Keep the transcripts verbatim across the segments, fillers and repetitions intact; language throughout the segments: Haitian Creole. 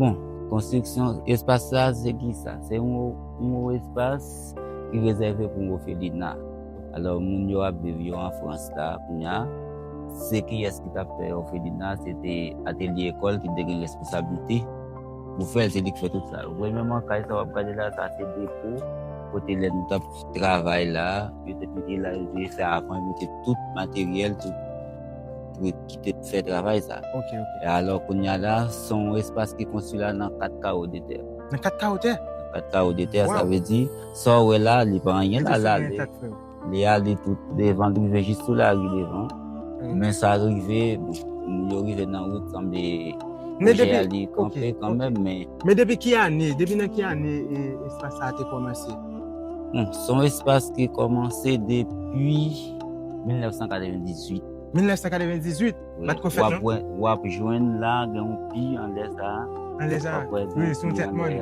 Bon, konstriksyon espas sa, se ki sa? Se yon, yon espas ki rezève pou yon ofelina. Alò, moun yo ap viv yo an Frans la, kounye a, se kiyès ki t ap fè ofelina? Se te atelye ekòl ki te gen responsablite pou fè l, se li k fè tout sa. Premyèman, kay sa w ap gade la, sa se depo, kote lè nou t ap travay la, yo te mete la, yo te fè avan, yo mete tout materyèl, tout, tout ki te fè travay sa. Ok, ok. E alò, kounye a la, se yon espas ki konstwi la nan kat kawo de tè. Nan kat kawo tè? Kat kawo de tè, sa vle di, sa w wè la, li pa anyen la, la, li, li ale tout devan, li rive jis sou lari devan. Men sa rive, bon, yo rive nan wout, sanble pwojè a li kanpe kanmenm, men. Men depi ki ane, depi nan ki ane e, espas sa a te kòmanse? Bon, se yon espas ki kòmanse depi mil nèf san katrevendizuit. Mil nèf san katrevendizuit? Bat ko fèt, non? W ap jwenn la, gen yon pi anlè sa. Anlè sa? Wi, sou tèt mòn.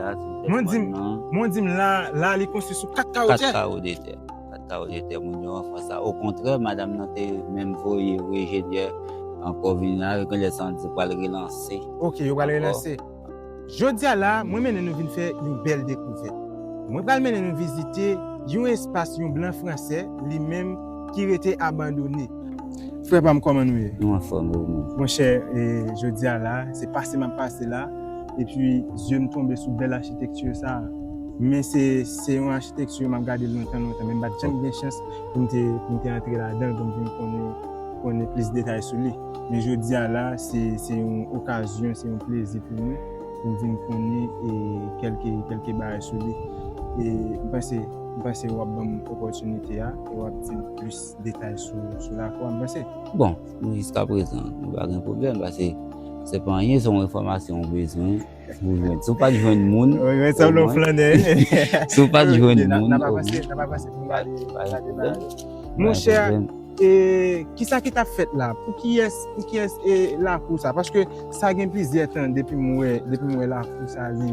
Mwen di m, mwen di m la, la, li konstwi sou kat kawo tè. Kat kawo de tè. Kat kawo de tè, moun yo an Frans la. Okontrè, madanm nan te menm voye yon enjenyè ankò vin la, yo genlè santi pral relanse. Ok, yo pral relanse. Jodi a la, mwen mennen nou vin fè yon bèl dekouvèt. Mwen pral mennen nou vizite yon espas yon blan fransè, li menm ki rete abandone. Frè pa m, kòman nou ye? Nou anfòm, wi, nou. Monchè, e, jodi a la, se pase m ap pase la, epi zye m tonbe sou bèl achitekti sa a. Men se, se yon achitekti m ap gade l lontan, lontan, men m pa t janm gen chans pou m te, pou m te antre ladan l, pou m vin konnen, konnen plis detay sou li. Men jodi a la, se, se yon okazyon, se yon plezi pou mwen, pou m vin konnen, e, kèlke, kèlke bagay sou li. E m panse, m panse w ap ban m opòtinite a, e w ap di m plis detay sou, sou lakou a, m panse. Bon, nou jiska prezan, nou pa gen pwoblèm, paske se pa anyen, se yon enfòmasyon ou bezwen, ou jwenn. Si w pa t jwenn moun, Wi, wi, sa w flannè. Si w pa t jwenn moun, n ap avanse, n ap avanse pou n gade, gade bagay. Monchè, e, kisa ki t ap fèt la? Pou kiyès, pou kiyès, e, lakou sa? Paske sa gen plizyè tan depi m wè, depi m wè lakou sa, li,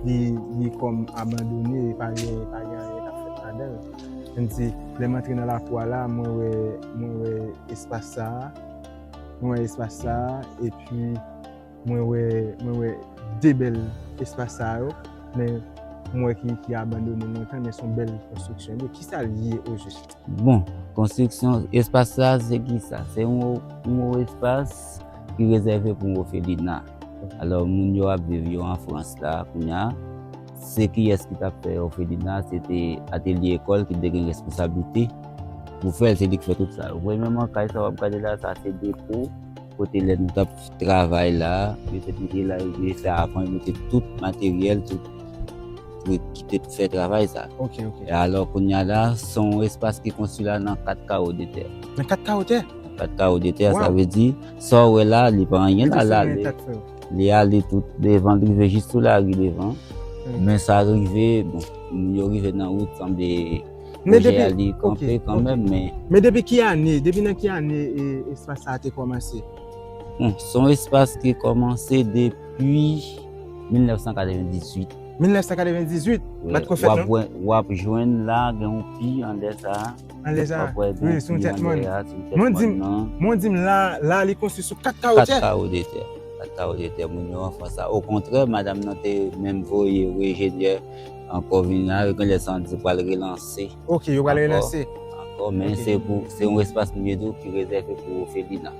li, li kòm abandone, e pa gen, pa gen anyen k ap fèt ladan l. Menm si lè m antre nan lakou a la, mwen wè, mwen wè espas sa a, mwen wè espas sa a, epi mwen wè, mwen wè de bèl espas sa yo, men m wè ki, ki abandone lontan, men se yon bèl konstriksyon li ye. Kisa l ye ojis? Bon, konstriksyon espas sa, se ki sa? Se yon, yon espas ki rezève pou ofelina. Alò, moun yo ap viv yo an Frans la, kounye a, se kiyès ki t ap fè ofelina? Se te atelye ekòl ki te gen responsablite pou fè l, se li k fè tout sa. Premyèman, kay sa w ap gade la, sa se depo, kote lè nou t ap travay la, yo te mete la, yo te fè avan, yo mete tout materyèl, tout, tout ki te fè travay sa. Ok, ok. E alò, kounye a la, se yon espas ki konstwi la nan kat kawo de tè. Nan kat kawo tè? Kat kawo de tè, sa vle di, sa w wè la, li pa anyen la, la, li, li ale tout devan, li rive jis sou lari devan. Men sa rive, bon, moun yo rive nan wout, sanble pwojè a li kanpe kanmenm, men. Men depi ki ane, depi nan ki ane, e, espas sa a te kòmanse? Bon, se yon espas ki kòmanse depi mil nèf san katrevendizuit. Mil nèf san katrevendizuit? Bat ko fèt, non? W ap jwenn la, gen yon pi anlè sa. Anlè sa. Wi, sou tèt mòn. Mwen di m, mwen di m la, la, li konstwi sou kat kawo tè. Kat kawo de tè. Kat kawo de tè, moun yo an Frans la. Okontrè, madanm nan te menm voye yon enjenyè ankò vin la, yo genlè santi pral relanse. Ok, yo pral relanse. Ankò, men se pou, se yon espas, m vle di w, ki rezève pou ofelina.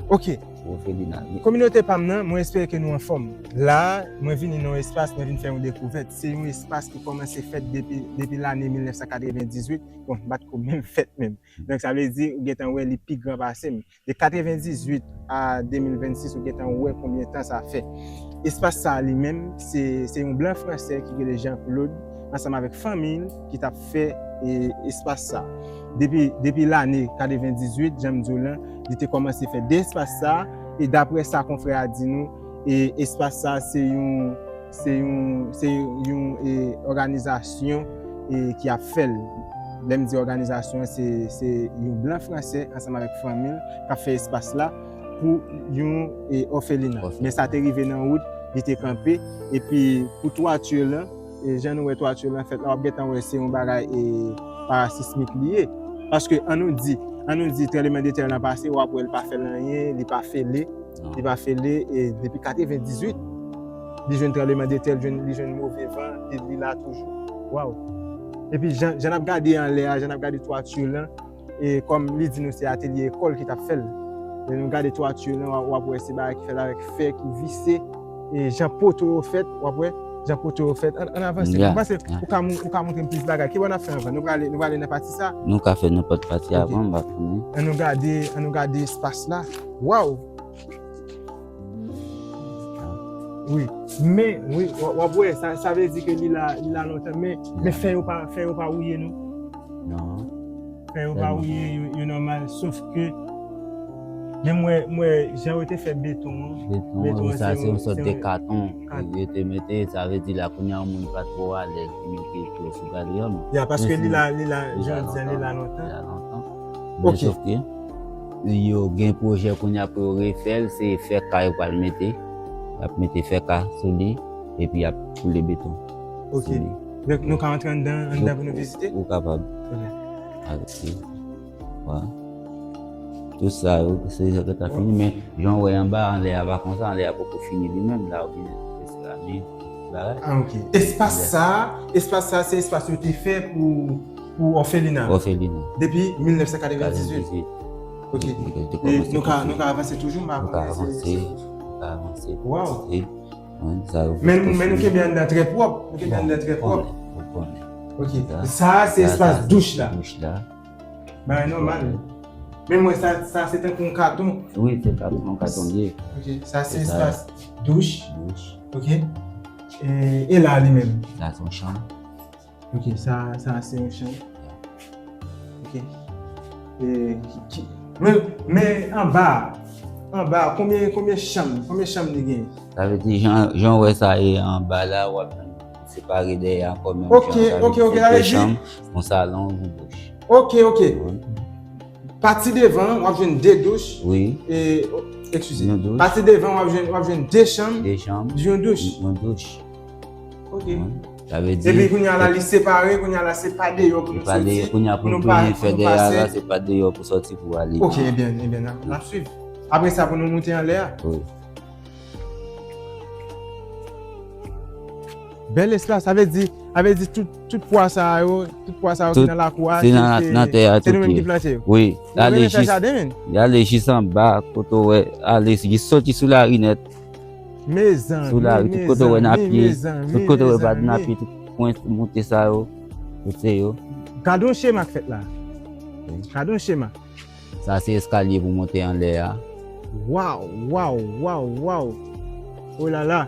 Ok. Pou ofelina. Kominote pa m nan, mwen espere ke nou anfòm. La, mwen vini nan yon espas, mwen vin fè yon dekouvèt. Se yon espas ki kòmanse fèt depi, depi lane mil nèf san katrevendizuit. Bon, m pa t ko menm fèt menm. Donk, sa vle di, ou gentan wè li pi gran pase m. De katrevendizuit a de mil vennsis, ou gentan wè konbyen tan sa fè. Espas sa a li menm, se, se yon blan fransè ki rele Jean Claude, ansanm avèk fanmi l, ki t ap fè, e, espas sa. Depi, depi lane katrevendizuit, jan m di w lan, li te kòmanse fè de espas sa, e daprè sa konfrè a di nou, e espas sa se yon, se yon, se yon, e, òganizasyon, e, ki ap fè l. Lè m di òganizasyon, se, se yon blan fransè ansanm avèk fanmi l k ap fè espas la pou yon, e, òfelina. Men sa te rive nan wout, li te kanpe, epi pou twati lan, e, jan nou wè twati lan fèt la, w ap gentan wè se yon bagay, e, parasismik li ye. Paske ann nou di, ann nou di tranblemanndetè lan pase, w ap wè l pa fè l anyen, li pa fele, li pa fele, e, depi katrevendizuit. li jwenn tranblemanntè, li jwenn, li jwenn move van, li, li la toujou. Waw! Epi jan, jan n ap gade anlè a, jan n ap gade twati lan, e kòm li di nou se atelye ekòl ki t ap fè l. Lè nou gade twati lan, w ap, w ap wè se bagay ki fèt avèk fè ki vise, e jan poto yo fèt, w ap wè jan poto yo fèt. Ann, ann avanse. Mwen panse ou ka, ou ka montre m plis bagay. Ki bò n ap fè anvan? Nou prale, nou prale nan pati sa? Nou ka fè nenpòt pati avan, m pa konnen. Ann nou gade, ann nou gade espas la. Waw! Wi. Men, wi, w, w ap wè, sa, sa vle di ke li la, li la lontan. Men, men fè yo pa, fè yo pa wouye, non. Non. Fè yo pa wouye, yo, yo nòmal. Sof ke, men m wè, m wè, jan yo te fè beton an. Beton an, wi, sa se yon sòt de katon. Yo te mete, sa vle di la, kounye a, yon moun pa twò alèz pou mete pye sou galri an, non. Ya, paske li la, li la, jan di a, li la lontan. Li la lontan. Men sof ke, yo gen pwojè kounye a pou yo refè l, se fè ka yo pral mete. Y ap mete fè ka sou li, epi y ap koule beton sou li. Ok. Donk, nou ka antre anndan, anndan pou nou vizite? Ou kapab. Ok. Alò, wi. Tout sa yo, se sa ki ta fini, men jan w wè anba, anlè a pa konsa, anlè a poko fini li menm, la ou gen seramik, bagay. Ah, ok. Espas sa, espas sa, se espas yo te fè pou, pou òfelina. Òfelina. Depi mil nèf san katrevendizuit. Katrevendizuit. Ok. Li te, li te kòmanse konsa. E nou ka, nou ka avanse toujou, m pa konnen si, si. Nou ka avanse, nou ka avanse. Waw. Wi, sa yo. Men, men nou kenbe anndan trè pwòp. Nou kenbe anndan trè pwòp. Ou konnen, ou konnen. Ok. Sa, se espas douch la. Douch la. Bagay nòmal. Men mwen, sa, sa se tankou yon katon. Wi, se katon, yon katon li ye. Ok, sa se espas douch. Douch. Ok. E, e la li menm? La se yon chanm. Ok, sa, sa se yon chanm. Ok. E, ki, ki, men, men anba, anba, konbyen, konbyen chanm, konbyen chanm li gen? Sa vle di, jan, jan w wè sa ye anba la, w ap jwenn separe dèyè ankò menm jan. Ok, ok, ok, sa vle di de chanm, yon salon, yon douch. Ok, ok. Wi. Pati devan, w ap jwenn de douch. Wi. E, o, eskize. Yon douch. Pati devan, w ap jwenn, w ap jwenn de chanm. De chanm. Yon douch. Yon douch. Ok. Wi. Sa vle di. Epi kounye a la, li separe, kounye a la, se pa deyò pou nou soti, kounye a pou nou pa, pou nou pase. Se pa deyò pou soti pou ale. Ok, ebyen, ebyen, n ap, n ap swiv. Apre sa, pou nou moute anlè a. Wi. Bèl espas, sa vle di, sa vle di tout, tout pwa sa yo, tout pwa sa yo ki nan lakou a, se, se, se nou menm ki plante yo. Wi. Nou menm ki fè jaden, menm. Y ale jis anba, kote w wè, ale jis soti sou lari nèt. Mezanmi, sou lari, tout kote w wè n a pye, tout kote w wè bad n a pye, tout pwen moute sa yo, tout se yo. Gade yon chema k fèt la. Wi. Gade yon chema. Sa se eskalye pou monte anlè a. Waw, waw, waw, waw. Oh la la.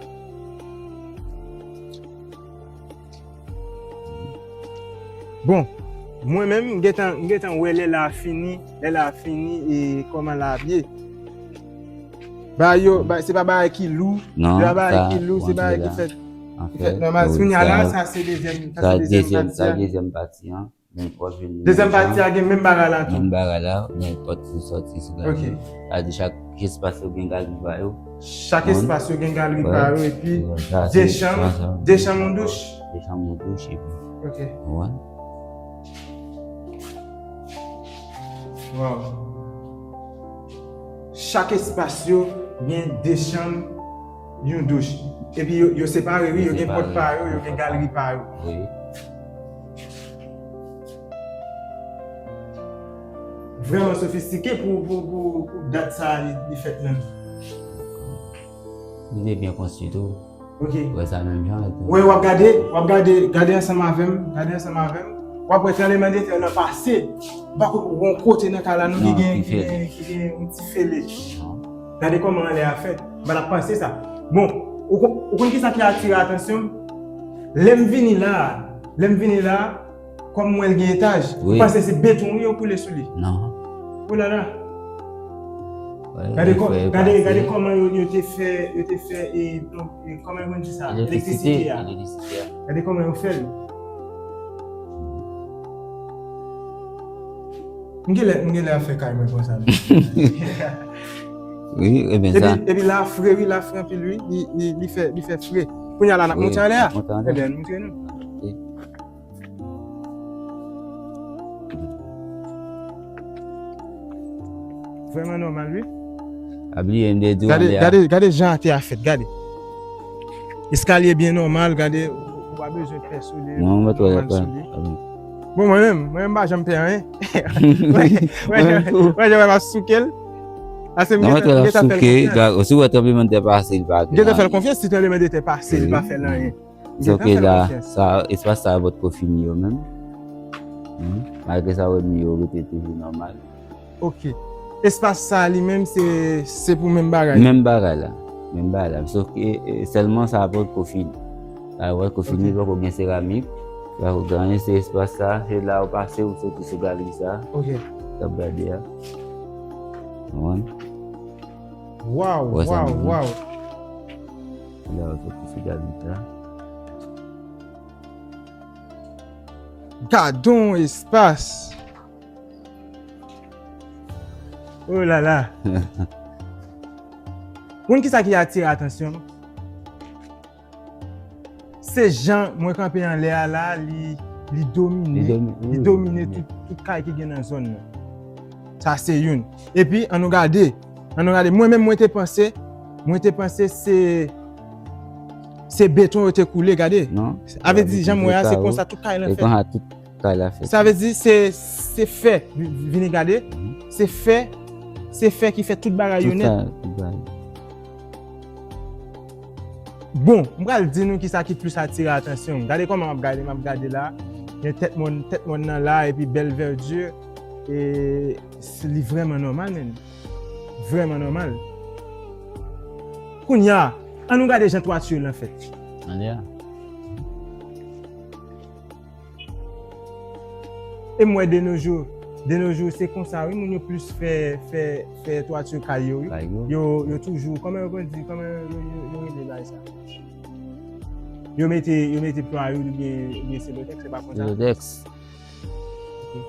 Bon, mwen menm, m gentan, m gentan wè lè la fini, lè la fini, e kòman la ap ye. Ba yo, ba, se pa bagay ki lou, non, se pa bagay ki lou, se bagay ki fèt, ki fèt nòmal. Kounye a la, sa se dezyèm, sa se dezyèm pati a. Sa dezyèm pati an. Men w ap jwenn dezyèm pati a gen menm bagay la tou. Menm bagay la, men pòt pou soti sou galri. Ok. Sa di chak espas yo gen galri pa yo. Chak espas yo gen galri pa yo, epi de chanm, de chanm, yon douch. De chanm, yon douch, epi. Ok. Ou konprann? Waw. Chak espas yo gen de chanm, yon douch. Epi yo, yo separe, wi, yo gen pòt pa yo, yo gen galri pa yo. Wi. Vrèman sofistike pou, pou, pou, pou dat sa a li, li fèt menm. Li te byen konstwi tou. Ok. Wè sa menm jan. Wè, w ap gade, w ap gade, gade ansanm avè m, gade ansanm avè m. W ap wè tranblemanntè lan pase. M pa kwè pou gon kote nan kay la, non, ki gen, ki gen, ki gen yon ti fele. Non. Gade kòman anlè a fèt. M pa t ap panse sa. Bon, ou kon-, ou konn kisa ki atire atansyon m? Lè m vini la, lè m vini la, kòm m wè l gen etaj, m panse se beton yo koule sou li. Non. Oh la la. Gade kò-, gade, gade kòman yo, yo te fè, yo te fè, e, plon-, e, kòman yo konn di sa? Elektrisite a. Elektrisite a. Gade kòman yo fè l. M genlè, m genlè ap fè kay mwen konsa. Wi, ebyen sa. Epi, epi la fre, wi, la fre anpil, wi. Li, li, li fè, li fè fre. Kounye a la, n ap monte anlè a. Wi, n ap monte anlè. Ebyen, montre nou. Wi. Vrèman nòmal, wi. Pa bliye, m te di w anlè a. Gade, gade, gade jan atè a fèt, gade. Eskalye byen nòmal, gade, ou pa bezwen pè sou li, nòmal sou li. Bon, mwen menm, mwen menm m pa janm pè anyen. Mwen, mwen, mwen, mwen pa souke l. Paske m gentan fè l konfyans. Si w wè tranblemanntè pase, li pa gen anyen. M gentan fè l konfyans, si tranblemanntè pase, li pa fè l anyen. Sòf ke la, sa, espas sa a potko fini yo menm. Malgre sa, w wè mi yo rete toujou nòmal. Ok. Espas sa a li menm, se, se pou menm bagay? Menm bagay la. Menm bagay la. Sòf ke, e, sèlman sa a potko fini. Sa a potko fini, poko gen seramik. Poko gen anyen, se espas sa, se la ou pase, ou soti sou galri sa. Ok. T ap gade a. Konprann? Waw, waw, waw. La ou soti sou galri sa. Gadon espas. Oh la la. Moun ki sa ki atire atansyon m? Se jan mwen kanpe anlè a la, li, li domine, li domine tout, tout kay ki gen nan zòn nan. Sa se youn. Epi, ann nou gade, ann nou gade. Mwen menm, mwen te panse, mwen te panse se, se beton yo te koule, gade. Non. Sa vle di, jan m wè a, se konsa tout kay lan fèt. Sa vle di se, se fè, vini gade, se fè, se fè ki fè tout bagay yo nèt. Bon, m pral di nou kisa ki plis atire atansyon m. Gade kòman m ap gade, m ap gade la. Gen tèt mòn, tèt mòn nan la, epi bèl vèdi. E li vrèman nòmal, menn. Vrèman nòmal. Kounye a, ann nou gade jan twati lan fèt. Ann ya. E m wè de nos jours, de nos jours, se konsa, wi, moun yo plis fè, fè, fè twati kay yo, wi. Yo, yo toujou, kòman yo konn di, kòman yo, yo, yo rele bagay sa? Yo mete, yo mete plywood oubyen, oubyen selotèks, se pa konsa? Selotèks. Ok.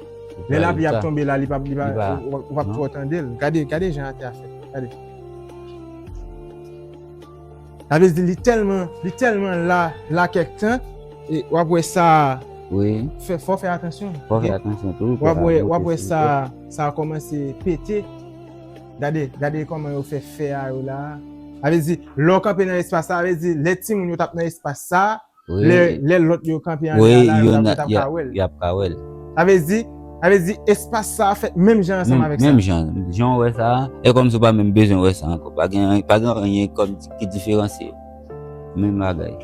Lè lapli ap tonbe la, li p ap, li p ap, ou p ap twò tande l. Gade, gade jan atè a fèt. Gade. Sa vle di li tèlman, li tèlman la, la kèk tan, e w ap wè sa, wi, fè, fò w fè atansyon. Fò w fè atansyon tou, w ap wè, w ap wè sa, sa kòmanse pete. Gade, gade kòman yo fè fè a yo la. Sa vle di, lè w kanpe nan espas sa, sa vle di, lè timoun yo t ap nan espas sa, lè, lè lòt yo kanpe anlè a la, yo t ap ka wè l. Y ap ka wè l. Sa vle di, sa vle di, espas sa a fèt menm jan ansanm avèk sa. Menm jan, jan w wè sa a, e kòmsi w pa menm bezwen wè sa ankò. Pa gen, pa gen anyen kòm ki diferansye yo. Menm bagay.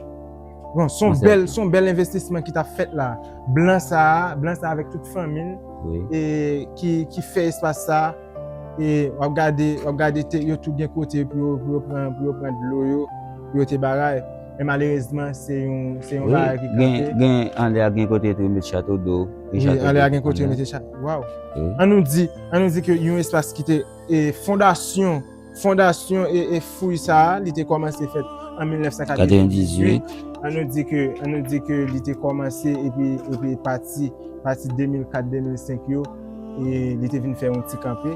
Bon, se yon bèl, se yon bèl envestisman ki t ap fèt la. Blan sa a, blan sa a avèk tout fanmi l, e ki, ki fè espas sa a. E w ap gade, w ap gade te, yo tou gen kote pou yo, pou yo pran, pou yo pran dlo yo, pou yo te bagay. Men malerezman, se yon, se yon bagay ki kanpe. Gen, anlè a gen kote tou yo met chato do. Wi, anlè a gen kote yo mete chato. Waw. An nou di, an nou di ke yon espas ki te, e, fondasyon, fondasyon e, e fwi sa a, li te kòmanse fèt an mil nèf san katrevendizuit. An nou di ke, an nou di ke li te kòmanse epi, epi pati, pati de mil kat, de mil senk yo, e li te vin fè yon ti kanpe.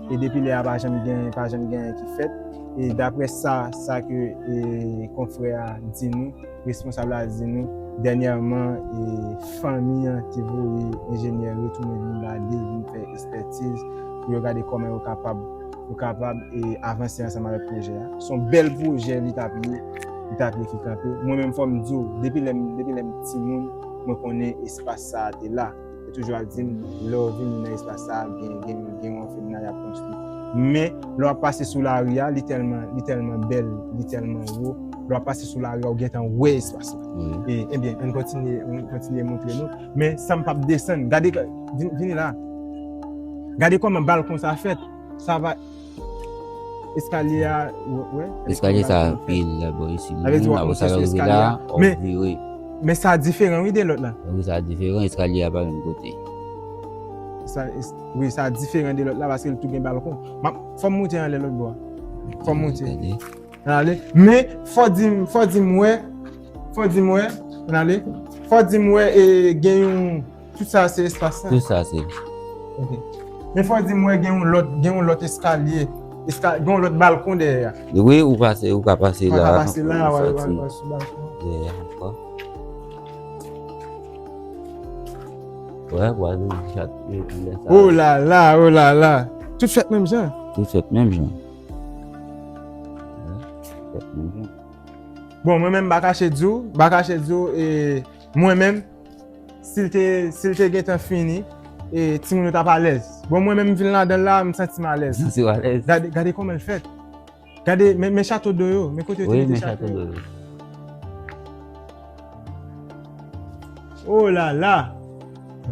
E depi lè a, pa janm gen, pa janm gen anyen ki fèt. E daprè sa, sa ke, e, konfrè a di nou, responsab la di nou, dènyèman, e, fanmi an te voye enjenyè retounen vin gade, vin fè ekspètiz pou yo gade kòman yo kapab, yo kapab, e, avanse ansanm avèk pwojè a. Se yon bèl pwojè li t ap ye, li t ap ye ki kanpe. Mwen menm, fò m di w, depi lè m, depi lè m timoun, mwen konnen espas sa a te la. Yo toujou ap di m, lè w vini nan espas sa a, gen, gen, gen yon òfelina y ap konstwi. Men, lè w ap pase sou lari a, li tèlman, li tèlman bèl, li tèlman wo, lè w ap pase sou lari a, ou gentan wè espas la. Wi. E, ebyen, ann kontinye, ann kontinye montre nou. Men, san m p ap desann, gade, vin, vini la. Gade kòman balkon sa fèt. Sa va, eskalye a, w-, wè, eskalye sa pil la bò isi. Sa vle di w ap monte sou eskalye a. Men, men sa diferan, wi, de lòt la. Wi, sa diferan, eskalye a pa menm kote. Sa, es-, wi, sa diferan de lòt la paske l tou gen balkon. M ap, fò m monte anlè lòt bò a. Fò m monte. Ann ale. Men, fò di m, fò di m wè, fò di m wè, ann ale. Fò di m wè, e, gen yon Tout sa se espas la? Tout sa se. Ok. Men fò di m wè gen yon lòt, gen yon lòt eskalye. Eska-, gen yon lòt balkon dèyè a. Wi, ou pase, ou ka pase la. Ou ka pase la, w al, w al, w al sou balkon. Dèyè ankò. Wè, w al chat, e, anlè sa. Oh la la, oh la la. Tout fèt menm jan. Tout fèt menm jan. Wè, tout fèt menm jan. Bon, mwen menm, m pa kache di w, m pa kache di w, e, mwen menm, si l te, si l te gentan fini, e, timoun yo t ap alèz. Bon, mwen menm, m vin ladan l la, m santi m alèz. Santi w alèz. Gade, gade kòman l fèt. Gade, men, men chato do yo, men kote yo te mete chato yo. Oh la la!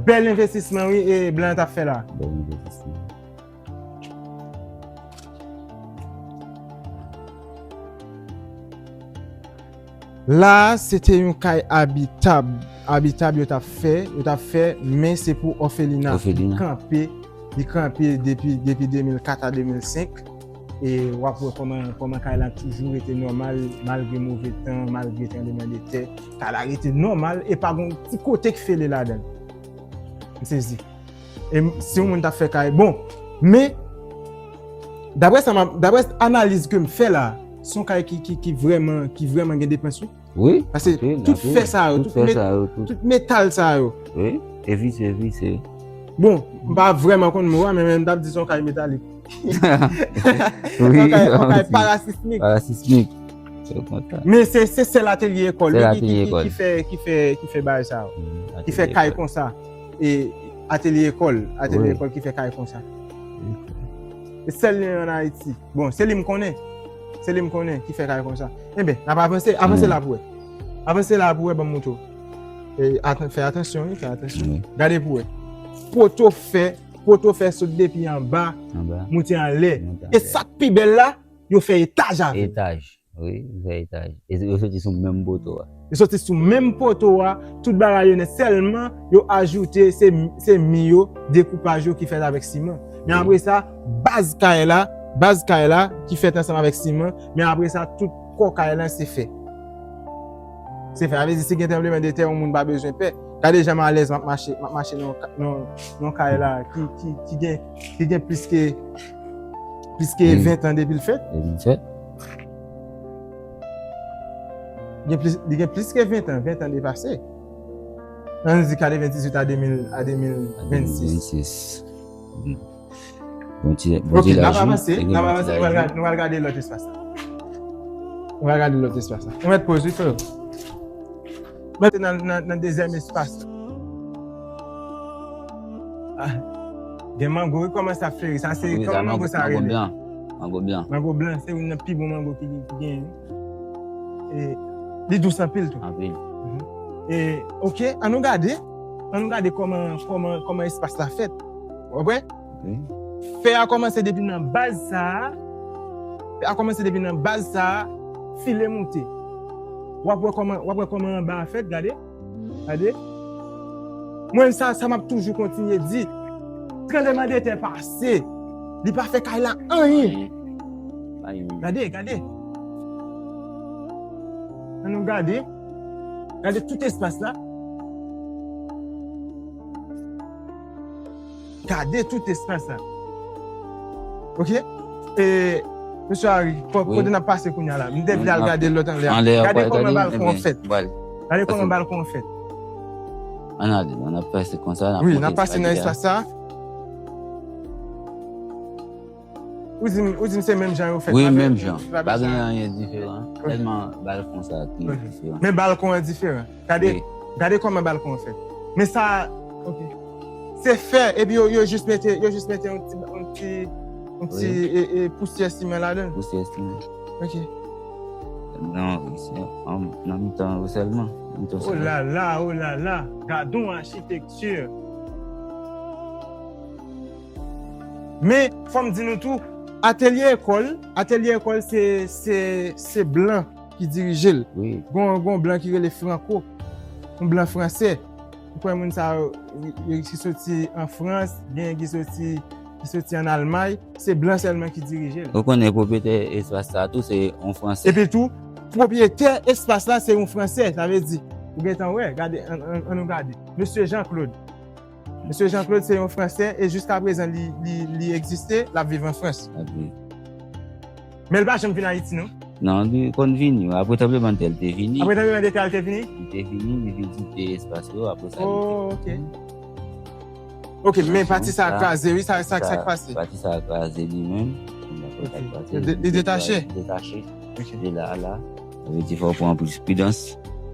Bèl envestisman, wi, e blan t ap fè la. Bèl envestisman. La a, se te yon kay abitab. Abitab yo t ap fè, yo t ap fè, men se pou òfelina. Òfelina. Li kanpe, li kanpe depi, depi de mil kat a de mil senk. E w ap wè kòman, kòman kay la toujou rete nòmal, malgre move tan, malgre tranblemanntè. Kay la rete nòmal, e pa gon ti kote k fele ladan l. M sezi. E m, si yon moun t ap fè kay, bon, men, daprè sa m ap, daprè analiz ke m fè la, se yon kay ki, ki, ki vrèman, ki vrèman gen depans, wi. Wi, anpil, anpil. Paske tout fè sa yo, tout fè sa yo, tout metal sa yo. Wi, e visye, visye. Bon, m pa vrèman konn mo a, men, men m t ap di se yon kay metalik. Wi, yon kay, yon kay parasismik. Parasismik. Se konsa. Men se, se sèl atelye Ekòl, wi, ki, ki, ki, ki fè, ki fè, ki fè bagay sa yo. Ki fè kay konsa. E atelye Ekòl, atelye Ekòl ki fè kay konsa. E sèl li an Ayiti. Bon, se li m konnen. Se li m konnen ki fè kay konsa. Enben, n ap avanse, avanse la pou wè. Avanse la pou wè, ban m montre w. E, atann, fè atansyon, wi, fè atansyon. Gade pou wè. Poto fè, poto fè sot depi anba, moute anlè. E sa k pi bèl la, yo fè etaj avè l. Etaj, wi, yo fè etaj. E yo soti sou menm poto a. Yo soti sou menm poto a, tout bagay yo nèt, sèlman yo ajoute se, se mi yo, dekoupaj yo ki fèt avèk siman. Men apre sa, baz kay la, baz kay la ki fèt ansanm avèk siman, men apre sa, tout kò kay la se fè. Se fè, sa vle di si gen tranblemanntè, yon moun pa bezwen pè. Gade jan m alèz, m ap mache, m ap mache nan, nan, nan kay la ki, ki, ki gen, ki gen plis ke, plis ke ven tan depi l fèt. Depi l fèt. Gen plis, li gen plis ke ven tan, ven tan depase. Ann di katrevendizuit a de mil, a de mil vennsis. Bondye, Bondye lajou. Ok, n ap avanse, n ap avanse, nou pral gade, nou pral gade lòt espas la. Nou pral gade lòt espas la. Nou mèt poze, frè. Mwen te nan, nan, nan dezyèm espas la. Ah, gen mango, wi, kòmanse ap fleri. Sa se, kòman mango sa rele? Mango blan. Mango blan, se youn nan pi bon mango ki, ki genyen. E, li dous anpil tou. Anpil. E, ok, ann nou gade. Ann nou gade kòman, kòman, kòman espas la fèt. Ou konprann? Fè a kòmanse depi nan baz sa a. Fè a kòmanse depi nan baz sa a, file moute. W ap wè kòman, w ap wè kòman anba a fèt, gade. Gade. Mwen, sa, sa m ap toujou kontinye di. Tranblemanntè pase. Li pa fè kay la anyen. Anyen. Gade, gade. Ann nou gade. Gade tout espas la. Gade tout espas la. Ok? E, mesye Harry, ko-, kote n ap pase kounye a la? M te vle al gade lòt anlè a. Gade kòman balkon an fèt. Gade kòman balkon an fèt. Ann ale, ann ap pase konsa, n ap monte eskalye a. Wi, n ap pase nan espas sa. Ou di m, ou di m se menm jan yo fèt. Wi, menm jan. Pa gen anyen diferan. Sèlman balkon sa ki diferan. Men balkon an diferan. Gade, gade kòman balkon an fèt. Men sa, ok. Se fè, epi yo, yo jis mete, yo jis mete yon ti, yon ti, yon ti, e, e, pousyè siman ladan l. Pousyè siman. Ok. Non, se, um, nan mitan yo sèlman. Mitan sèlman. Oh la la, oh la la. Gadon achitekti. Men, fò m di nou tou, atelye Ekòl, atelye Ekòl se, se, se blan ki dirije l. Wi. Gon, gon blan ki rele Franco. Yon blan fransè. Ou kwè moun sa yo, yo ki soti an Frans, gen ki soti, ki soti an Almay, se blan sèlman ki dirije l. Ou konnen pwopriyetè espas sa tou, se yon fransè. Epi tou, pwopriyetè espas la, se yon fransè. Sa vle di, ou gentan wè, gade, ann, ann, ann nou gade. Mesye Jean Claude. Mesye Jean Claude se yon fransè e jiska prezan li, li, li egziste, l ap viv an Frans. L ap viv. Men l pa janm vin Ayiti, non? Non, li konn vini. Apre tranblemanntè, li te vini. Apre tranblemanntè, li te vini? Li te vini, li vizite espas yo, apre sa, li te... Oh, ok. Ok, men pati sa a kraze, wi, sa, sa, sa k pase? Pati sa a kraze li menm. Li detache? Li detache. Ok. De la a la. Sa vle di fò w pran plis pridans.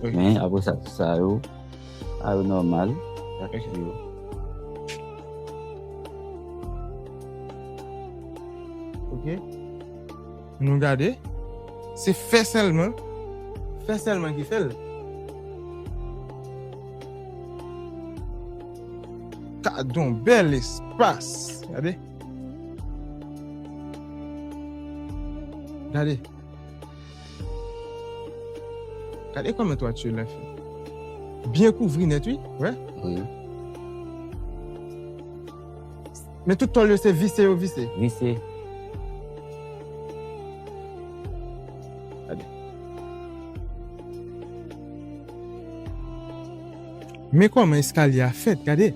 Ok. Men apre sa, tout sa yo, sa yo nòmal. Sa tout yo. Ok. Nou gade. Se fè sèlman. Fè sèlman ki fè l. Gade yon bèl espas. Gade. Gade. Gade kòman twati lan fèt. Byen kouvri nèt, wi. Wè. Wi. Men tout tòl yo se vise yo vise. Vise. Gade. Men kòman eskalye a fèt, gade.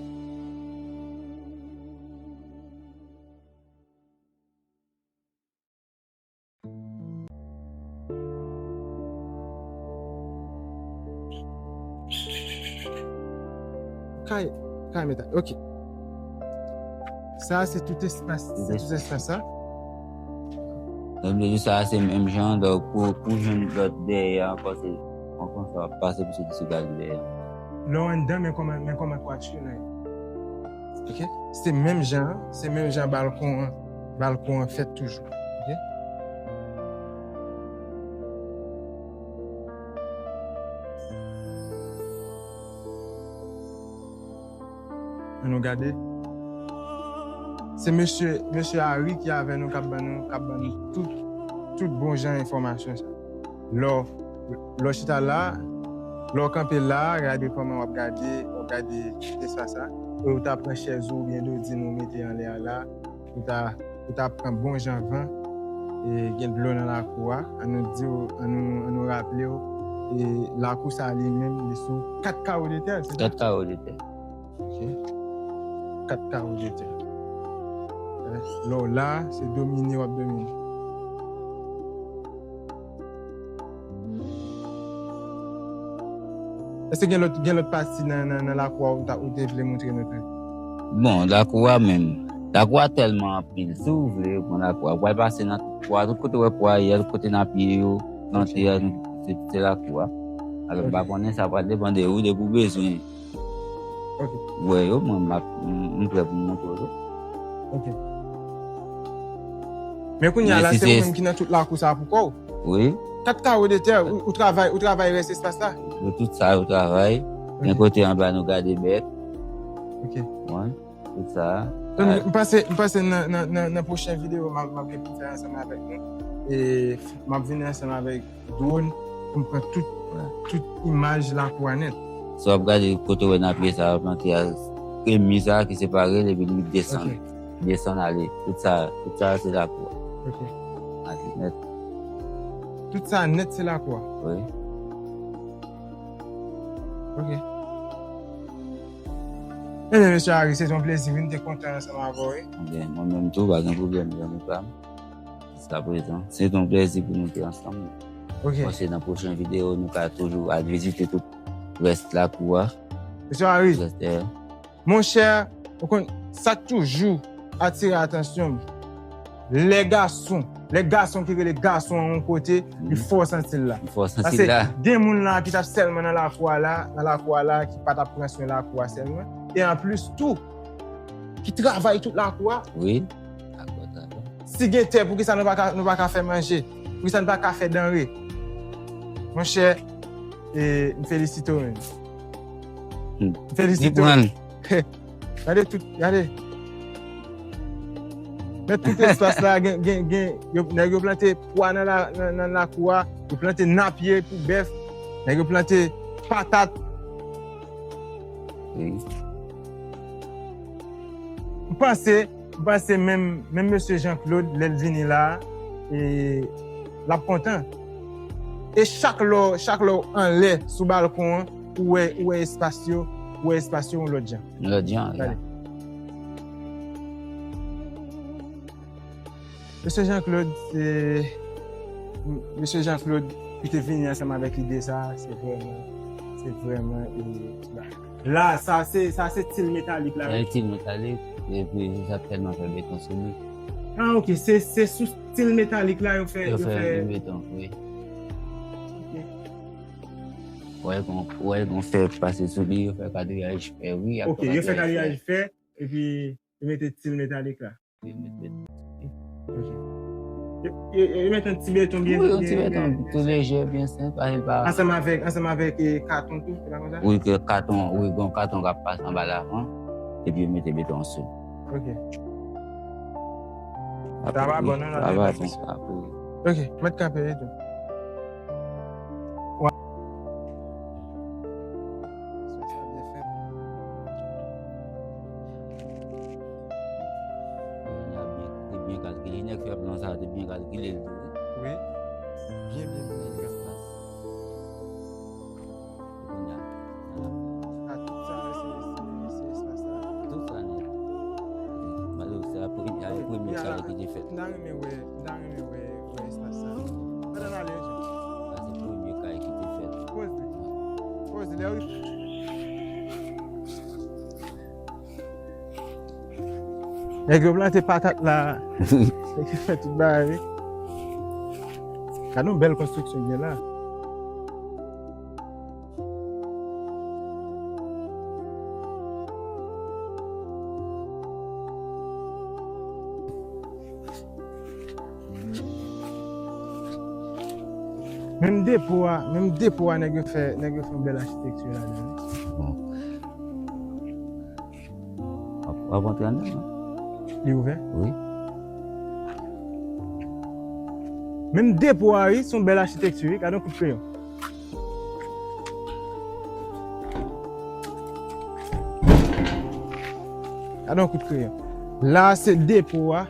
Kay, kay metal. Ok. Sa se tout espas, se tout espas sa. Donk, sa se menm jan, donk, pou, pou jwenn lòt dèyè a, paske, an konsa, w ap pase pou se ki sou gade dèyè a. Lè w anndan, men kòman, men kòman twati lan ye. Ok? Se menm jan, se menm jan balkon an, balkon an fèt toujou. Ok? Ann nou gade. Se mesye, mesye Harry ki avè nou, k ap ban nou, k ap ban nou tout, tout bon jan enfòmasyon sa. Lè w, lè w chita la, lè w kanpe la, gade kòman w ap gade, w ap gade tout espas sa. Ou ta pran chèz ou oubyen dodin ou mete anlè a la, ou ta, ou ta pran bon jan van, e gen dlo nan lakou a. Ann nou di w, ann nou, ann nou raple w, e lakou sa li menm, li sou kat kawo de tè, se sa? Kat kawo de tè. Ok. Kat kawo de tè. Eh, lè w la, se domine w ap domine. Èske gen lòt, gen lòt pati nan, nan, nan lakou a ou ta, ou te vle montre nou tou? Bon, lakou a menm. Lakou a tèlman anpil. Si w vle, bon, lakou a. Ou pral pase nan tout pwa, tout kote w wè pwa ye a, tout kote n ap ye yo, plante a, se, se lakou a. Alò, m pa konnen, sa pral depann de ou, depi w bezwen. Ok. Ou wè yo, mwen, m ap, m, m prè pou m montre w yo. Ok. Men kounye a la, se ou menm ki nan tout lakou sa a pou kò w. Wi. Kat kawo de tè, ou, ou travay, ou travay rès espas la? Yo tout sa, yo travay. Ok. Gen kote anba nou gade bèt. Ok. Wi. Tout sa. Donk, m panse, m panse nan, nan, nan, nan pwochen videyo, m ap, m ap gen pou fè ansanm avèk nou. E m ap vini ansanm avèk dwòn pou m pran tout, tout imaj lakou a nèt. Si w ap gade kote w wè n ap ye sa, plante a, e mi sa ki separe l, epi li desann. Ok. Desann ale. Tout sa, tout sa se lakou a. Ok. Ale nèt. Tout sa nèt se lakou a? Wi. Ok. Ebyen, mesye Harry, se te yon plezi, wi, m te kontan ansanm avè w, wi. Ebyen, mwen menm tou, pa gen pwoblèm, zanmi pa m. Jiskaprezan, se te yon plezi pou nou te ansanm. Ok. Paske nan pwochen videyo, nou ka toujou al vizite tout rès lakou a. Mesye Harry, rès tè a. Monchè, ou konn, sa k toujou atire atansyon m, lè gason, lè gason ki rele gason an yon kote, li fò santi l la. Li fò santi l la. Paske gen moun la ki t ap sèlman nan lakou a la, nan lakou a la, ki pa t ap pran swen lakou a sèlman. E anplis tou, ki travay tout lakou a. Wi. Dakò, dakò. Si gen tè, poukisa nou pa ka, nou pa ka fè manje? Poukisa nou pa ka fè danre? Monchè, e, m felisite w menm. Hmm. M felisite w. Li pran l. Gade tout, gade. Men tout espas la, gen, gen, gen, yo, nèg yo plante pwa nan la, nan, nan lakou a, yo plante napye pou bèf, nèg yo plante patat. Wi. M panse, m panse menm, menm mesye Jean Claude, lè l vini la, e, l ap kontan. E chak lè w, chak lè w anlè sou balkon an, ou wè, ou wè espas yo, ou wè espas yo yon lòt jan. Yon lòt jan, ya. Gade. Mesye Jean Claude, se, Mesye Jean Claude ki te vini ansanm avèk ide sa, se vrèman, se vrèman, e, la, sa se, sa se til metalik la, wi? Sa se til metalik, epi sa tèlman fè beton sou li. Ah, ok, se, se sou til metalik la yo fè, yo fè beton, wi. Wè, gon, wè, gon fè pase sou li, yo fè kadriyaj fè, wi. Ok, yo fè kadriyaj fè, epi yo mete til metalik la. Ok. Yo, yo, yo mete yon ti beton byen, wi, yon ti beton tou lejè, byen senp, pa, pa. Ansanm avèk, ansanm avèk, eh, katon tou, se pa konsa? Wi, ke katon, wi, gon katon k ap pase anba lavan, epi yo mete beton sou. Ok. Sa va bon, non? Sa va bon, sa pou. Ok, mèt kanpe e tou. Sa byen fèt. Te byen kalkile, nèg fè plan sa, te byen kalkile l tou, wi. Wi. Byen, byen, byen, byen. Kounye a, sa n ap fè? Ah, tout sa, se, se, se espas la. Tout sa nèt. Malere, se a premye, a premye kay ki te fèt. M ta renmen wè, m ta renmen wè, wè espas sa. Gade n ale, Jim. Sa se premye kay ki te fèt. Poz li. Poz li, lè w Nèg yo plante patat la. Nèg yo fè tout bagay, wi. Gade yon bèl konstriksyon gen la. Menm depo a, menm depo a, nèg yo fè, nèg yo fè yon bèl achitekti ladan, wi. Bon. W ap, w ap antre anndan, non? Li ouvè? Wi. Menm depo a, wi, se yon bèl achitekti, wi. Gade yon kout kreyon. Gade yon kout kreyon. La, se depo a.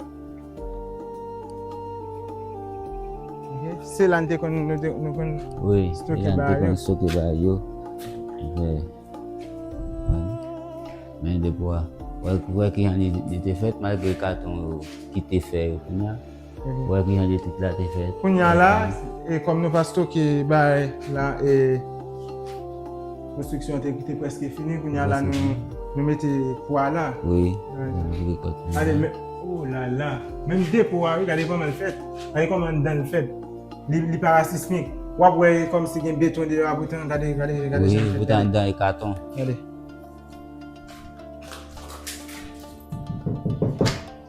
Ok. Se la n te konn, nou te, nou konn stoke bagay yo. Wi, se la n te konn stoke bagay yo. Wi. Wi. Men depo a. Wè, wè kijan li, li te fèt, malgre katon yo ki te fè yo kounye a. Mhm. Wè kijan letrik la te fèt. Kounye a la, e kòm nou pa stoke bagay la, e konstriksyon an te, te prèske fini, kounye a la, nou, nou mete pwa la. Wi, wi, nou mete rekòt la. Gade, men, oh la la. Menm depo a, wi, gade kòman l fèt. Gade kòman anndan l fèt. Li, li parasismik. W ap wè kòmsi gen beton deyò a poutan. Gade, gade, gade jan l fèt. Wi, poutan anndan e katon. Gade.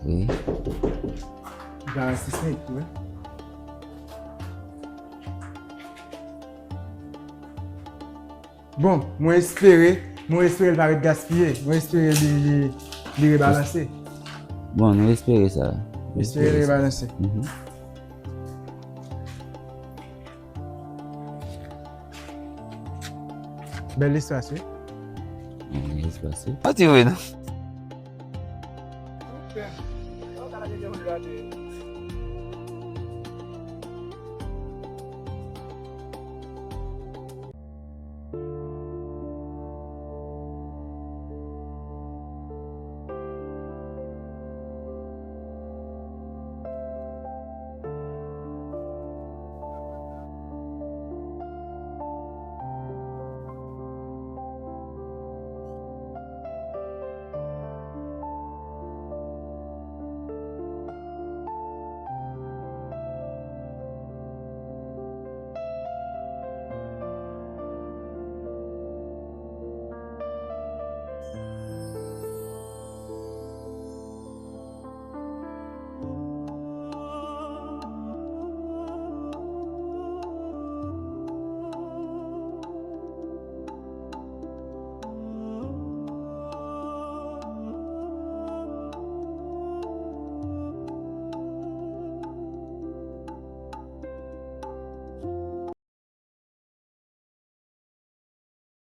Wi. Li parasismik, wi. Bon, mwen espere, mwen espere l pa ret gaspiye. Mwen espere li, li, li rebalanse. Bon, nou espere sa. Espere li rebalanse. Mhm. Bèl espas, wi. Bèl espas, wi. Pa ti vre, non?